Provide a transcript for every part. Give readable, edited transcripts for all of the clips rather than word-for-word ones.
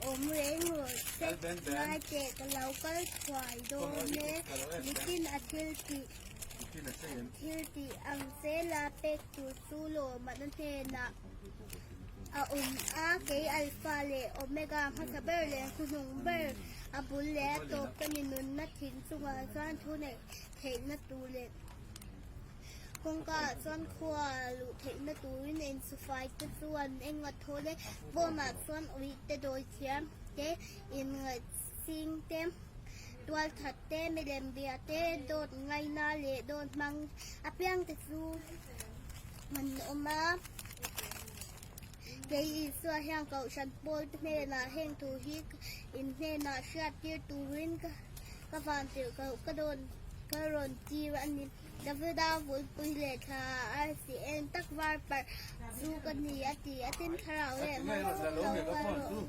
awm reng rawh se. Ngai teh ka lo kal thuai dawn e, nitin a thil tih thil tih ang zela pek tur chu lawmahna hnenah a awm a, kei Alpha leh Omega hmasa ber leh hnuhnung ber a bul leh a tawp ka ni nunna thin chungah chuan thu neih theihna tur leh Kawngka ah chuan khua luh theihna turin insufai te chu an eng a thawl e, pawnah chuan awih te dawi thiam te, inngaihching te, tualthat te, milem bia te, dawt ngaina leh dawt hmang apiang te chu an awm a. Kei Isua hian Kohhran pawl te hnenah heng thu hi in hnenah hriat tir turin ka van tirh koh ka dawn ka rawn tir a ni. Davida vulpui leh thla arsi eng tak var parh chu ka ni a ti a, tin thlarau leh hmangaih lo kal rawh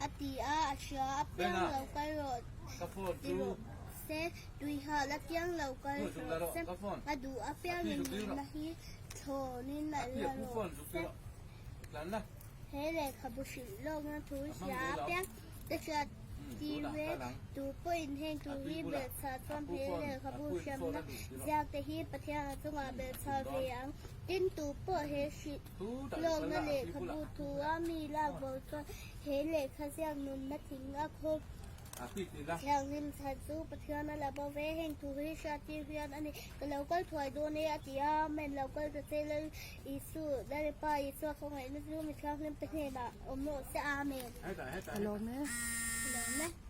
a ti a, a hria a piang lo kal rawh ti rawh se, tuihal a piang lo kal rawh se, a duh a piangin nunna hi thlawnin a la rawh se. He lehkhabu hrilh lawkna thu hria a piang te hriat tir ve tu pawhin heng thu hi belhchhah chuan he lehkhabu hriamna ziak te hi Pathian a chungah belhchhah ve ang. Tin, tu pawh he hrilh lawkna lehkhabu thu a mi lak bo chuan he lehkha ziak nunna thing a khawp. Thianghlim chhan chu Pathian a la bo ve, heng thu hi hriattir hian a ni. Ka lo kal thuai dawn e a ti a, Amen, lo kal ta che Lal Isu, Lalpa Isua khawngaihna chu mi thianghlim te hnenah awm rawh se, Amen. Ka lawm e. Ka lawm e.